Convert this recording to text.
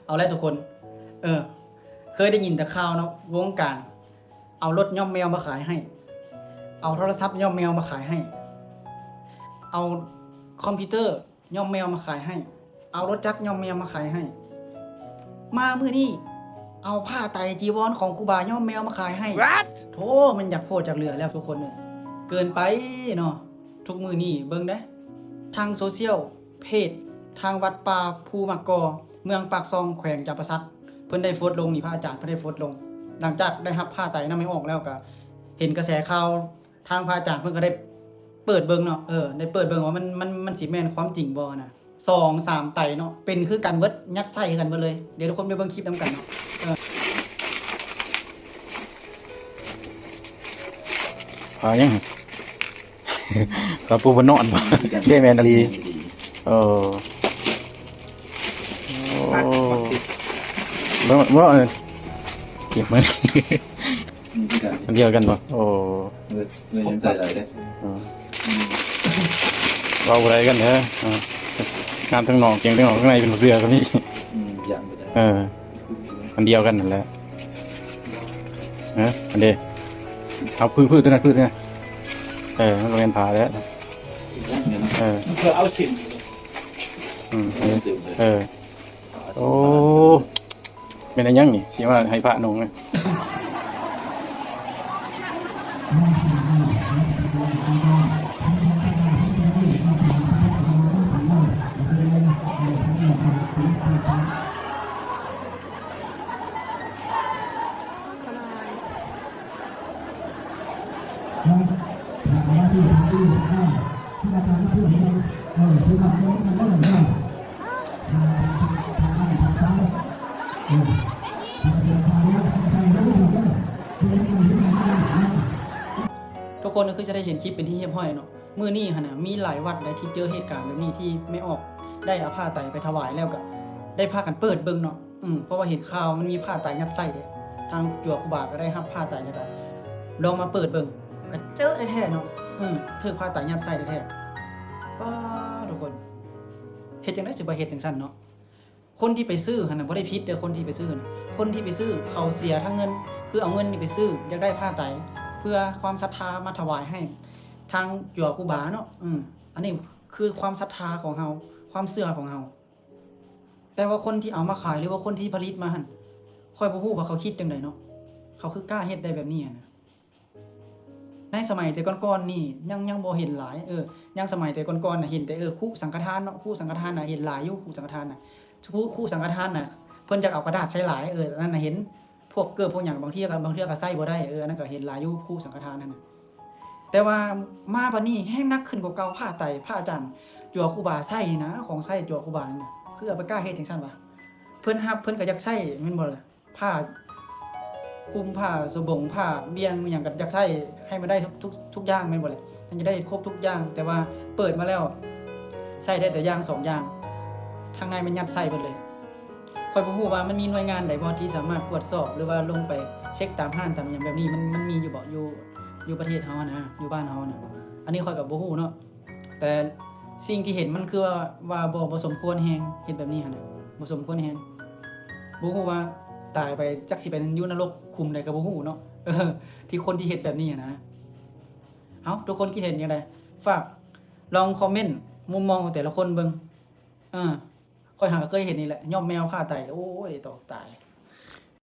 ເອົາແລ້ວທຸກຄົນ ເອີ ເຄີຍໄດ້ຍິນແຕ່ຂ່າວເນາະ ວົງການເອົາລົດຍ້ອມແມວມາຂາຍໃຫ້, ເອົາໂທລະສັບຍ້ອມແມວມາຂາຍໃຫ້, ເອົາຄອມພິວເຕີຍ້ອມແມວມາຂາຍໃຫ້, ເອົາລົດຈັກຍ້ອມແມວມາຂາຍໃຫ້. ມາມື້ນີ້ເອົາຜ້າໄຕຈີວອນຂອງຄູບາຍ້ອມແມວມາຂາຍໃຫ້. ໂທ້ ມັນຢາກໂພດຢາກເຫຼືອແລ້ວທຸກຄົນເອີຍ ເກີນໄປເນາະ. ທຸກມື້ນີ້ເບິ່ງເດ້ ທາງໂຊຊຽວ ເພຈທາງວັດປ່າພູໝາກກໍ ເມືອງປາກຊ່ອງ ແຂວງຈຳປາສັກ ເພິ່ນໄດ້ໂພສລົງນີ້ ພະອາຈານເພິ່ນໄດ້ໂພສລົງ ຫຼັງຈາກໄດ້ຮັບຜ້າໄຕນຳແມ່ອອກແລ້ວ ກະເຫັນກະແສຂ່າວ ທາງພະອາຈານເພິ່ນກະໄດ້ເປີດເບິ່ງເນາະ ເອີ ໄດ້ເປີດເບິ່ງວ່າມັນ ມັນ ມັນຊິແມ່ນຄວາມຈິງບໍ່ນະ. ສອງສາມໄຕເນາະ ເປັນຄືກັນເບິດ ຍັດໃສ່ຄືກັນເບິດເລີຍ. ດຽວທຸກຄົນໄປເບິ່ງຄລິບນຳກັນເນາະ ເອີ. ພາຫຍັງ? ພາປູບ່ອນນອນບໍ່? ເດ້ ແມ່ນອີ່ຫຼີ ເອີ. ໂອ້ ບໍ່ ບໍ່ ເກັບມາ ອັນດຽວກັນບໍ່? ໂອ້ ເອີ ຍັງໃສ່ຫຼາຍເດ້ ເອີ ເວົ້າບໍ່ໄດ້ກັນເດີ ເອີ ງາມທາງນອກ ເກັ່ງທາງນອກ ທາງໃນເປັນເສື້ອກໍມີ ອືມ ຢ່າງບໍ່ໄດ້ ເອີ ອັນດຽວກັນນັ້ນແຫຼະ ເອີ ອັນເດ ເອົາ ພືດ ພືດຕົວນັ້ນ ພືດຕົວນັ້ນ ເອີ ມັນບໍ່ແມ່ນຜ້າແລ້ວ ເອີ ເອົາສິ້ນ ອືມ ເອີ ໂອ້ ແມ່ນອີຫຍັງນີ້ ຊິມາໃຫ້ພະນຸ່ງນະ? ທຸກຄົນກໍຄືຈະໄດ້ເຫັນຄລິບເປັນທີ່ຮຽບຮ້ອຍເນາະ. ມື້ນີ້ຫັ້ນນະ ມີຫຼາຍວັດໃດທີ່ເຈີເຫດການແບບນີ້ ທີ່ແມ່ອອກໄດ້ເອົາຜ້າໄຕໄປຖວາຍແລ້ວກະໄດ້ພາກັນເປີດເບິ່ງເນາະ. ອືມ ເພາະວ່າເຫັນຂ່າວມັນມີຜ້າໄຕຍັດໃສ່ເດ້ ທາງຈົວຄູບາກໍໄດ້ຮັບຜ້າໄຕ ແລ້ວກໍລອງມາເປີດເບິ່ງ ກໍເຈີແທ້ໆເນາະ. ອືມ ຖືກຜ້າໄຕຍັດໃສ່ແທ້ໆ. ປ້າ ທຸກຄົນ ເຮັດຈັ່ງໃດຊິບໍ່ເຮັດຈັ່ງຊັ້ນເນາະ? ຄົນທີ່ໄປຊື້ຫັ້ນນະ ບໍ່ໄດ້ຜິດເດີ ຄົນທີ່ໄປຊື້ຫັ້ນນະ ຄົນທີ່ໄປຊື້ເຂົາເສຍທັງເງິນ ຄືເອົາເງິນນີ້ໄປຊື້ ຢາກໄດ້ຜ້າໄຕ ເພື່ອຄວາມສັດທາມາຖວາຍໃຫ້ທາງຈົວຄູບາເນາະ. ອືມ ອັນນີ້ຄືຄວາມສັດທາຂອງເຮົາ ຄວາມເຊື່ອຂອງເຮົາ. ແຕ່ວ່າຄົນທີ່ເອົາມາຂາຍ ຫຼືວ່າຄົນທີ່ຜະລິດມາຫັ້ນ ຂ້ອຍບໍ່ຮູ້ວ່າເຂົາຄິດຈັ່ງໃດເນາະ ເຂົາຄືກ້າເຮັດໄດ້ແບບນີ້ຫັ້ນນະ. ໃນສະໄໝແຕ່ກ່ອນໆນີ້ ຍັງ ຍັງບໍ່ເຫັນຫຼາຍ ເອີ ຍັງສະໄໝແຕ່ກ່ອນໆນະ ເຫັນແຕ່ ເອີ ຄຸສັງຄະທານເນາະ ຄຸສັງຄະທານນະ ເຫັນຫຼາຍຢູ່ ຄຸສັງຄະທານນະ ຄຸ ຄຸສັງຄະທານນະ ເພິ່ນຢາກເອົາກະດາດໃສ່ຫຼາຍ ເອີ ອັນນັ້ນນະເຫັນ ພວກເກີບພວກຫຍັງ ບາງເທື່ອກໍ ບາງເທື່ອກໍໃສ່ບໍ່ໄດ້ ເອີ ອັນນັ້ນກໍເຫັນຫຼາຍຢູ່ ຄຸສັງຄະທານຫັ້ນນະ. ແຕ່ວ່າມາບັດນີ້ແຮ່ງໜັກຂຶ້ນກວ່າເກົ່າ ຜ້າໄຕ ພະອາຈານຈົວຄູບາໃສ່ນີ້ນະ ຂອງໃຊ້ຈົວຄູບານີ້ນະ ຄືເອົາໄປກ້າເຮັດຈັ່ງຊັ້ນຫວາ? ເພິ່ນຮັບ ເພິ່ນກໍຢາກໃຊ້ແມ່ນບໍ່ລະ? ຜ້າຄຸມ ຜ້າສະບົງ ຜ້າບ່ຽງ ອີຫຍັງກໍຢາກໃຊ້ໃຫ້ມັນໄດ້ທຸກ ທຸກ ທຸກຢ່າງແມ່ນບໍ່ແຫຼະ? ມັນຈະໄດ້ຄົບທຸກຢ່າງ ແຕ່ວ່າເປີດມາແລ້ວໃຊ້ໄດ້ແຕ່ຢ່າງສອງຢ່າງ ທາງໃນມັນຍັດໃສ່ເບິດເລີຍ. ຂ້ອຍບໍ່ຮູ້ວ່າມັນມີໜ່ວຍງານໃດບໍ່ທີ່ສາມາດກວດສອບ ຫຼືວ່າລົງໄປເຊັກຕາມຮ້ານຕາມຫຍັງແບບນີ້ ມັນ ມັນມີຢູ່ບໍ່ ຢູ່ ຢູ່ປະເທດເຮົາຫັ້ນນະ ຢູ່ບ້ານເຮົາຫັ້ນນະ? ອັນນີ້ຂ້ອຍກໍບໍ່ຮູ້ເນາະ ແຕ່ສິ່ງທີ່ເຫັນມັນຄືວ່າ ວ່າບໍ່ ບໍ່ສົມຄວນແຮງ ເຮັດແບບນີ້ຫັ້ນນະ ບໍ່ສົມຄວນແຮງ. ບໍ່ຮູ້ວ່າຕາຍໄປຈັກຊິໄປຢູ່ນະລົກຂຸມໃດກໍບໍ່ຮູ້ເນາະ ເອີ ທີ່ຄົນທີ່ເຮັດແບບນີ້ຫັ້ນນະ. ເອົ້າ ທຸກຄົນຄິດເຫັນຈັ່ງໃດ? ຝາກລອງຄອມເມັນມຸມມອງຂອງແຕ່ລະຄົນເບິ່ງ. ເອີ ຂ້ອຍຫາກໍເຄີຍເຫັນນີ້ແຫຼະ ຍ້ອມແມວຜ້າໄຕ ໂອ້ຍ ຕອກຕາຍ.